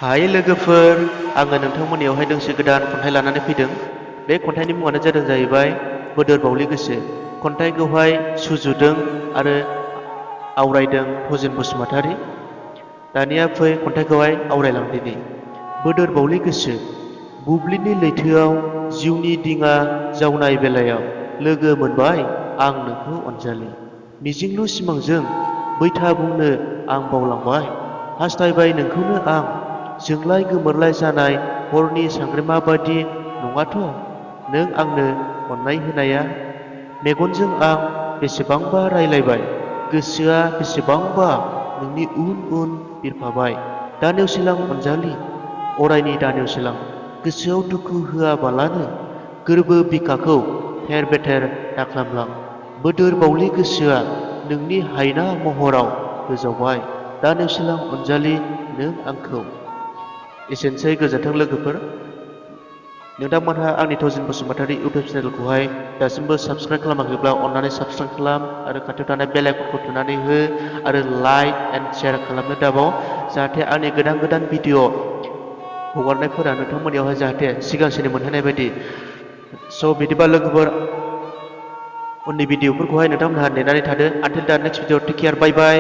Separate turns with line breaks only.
हाय लोगोफोर, आङो नोंथांमोननियावहाय दोंसे गोदान खन्थाइ लानानै फैदों। बे खन्थाइनि मुङानो जादों जाहैबाय बोदोर बावलि गोसो। खन्थाइखौहाय सुजुदों आरो आवरायदों थजिन बसुमतारी। दानिया फै खन्थाइखौहाय आवरायलांदिनि। बोदोर बावलि गोसो। बुब्लिनि लैथोआव जिउनि दिङा जावनाय बेलायाव लोगो मोनबाय आं नोंखौ अनजालि। मिजिंलु सिमांजों बैथा बुंनो आं बावलांबाय, हास्थायबाय नोंखौनो आं। जोंलाय गोमोरलाय जानाय हरनि सांग्रेमा बादि नङाथ' नों आंनो अननाय होनाया। मेगनजों आं बेसेबांबा रायलायबाय, गोसोआ बेसेबांबा नोंनि उन उन बिरफाबाय। दा नेवसिलां अनजालि, अरायनि दा नेवसिलां, गोसोआव दुखु होआबालानो गोरबो बिखाखौ थेर बेथेर दाख्लामलां। बोदोर बावलि गोसोआ नोंनि हायना महराव गोजावबाय, दा नेवसिलां अनजालि नों आंखौ। एसेनोसै, गोजोन्थों लोगोफोर। नोंथांमोनहा आंनि थजिन बसुमतारी इउटुब चेनेलखौहाय दासिमबो साबस्क्राइब खालामाखैब्ला अन्नानै साबस्क्राइब खालाम आरो खाथियाव थानाय बेल आइकनखौ थुनानै हो आरो लाइक एन्ड शेयार खालामनो दाबाव, जाहाथे आंनि गोदान गोदान भिडिअ हगारनायफोरा नोंथांमोननियावहाय जाहाथे सिगांसिन मोनहोनाय बायदि। स' बिदिबा लोगोफोर, उननि भिडिअफोरखौहाय नोंथांमोनहा नेनानै थादो। आनटिल दा नेक्स्ट भिडिअ, टेक केयार, बाय बाय।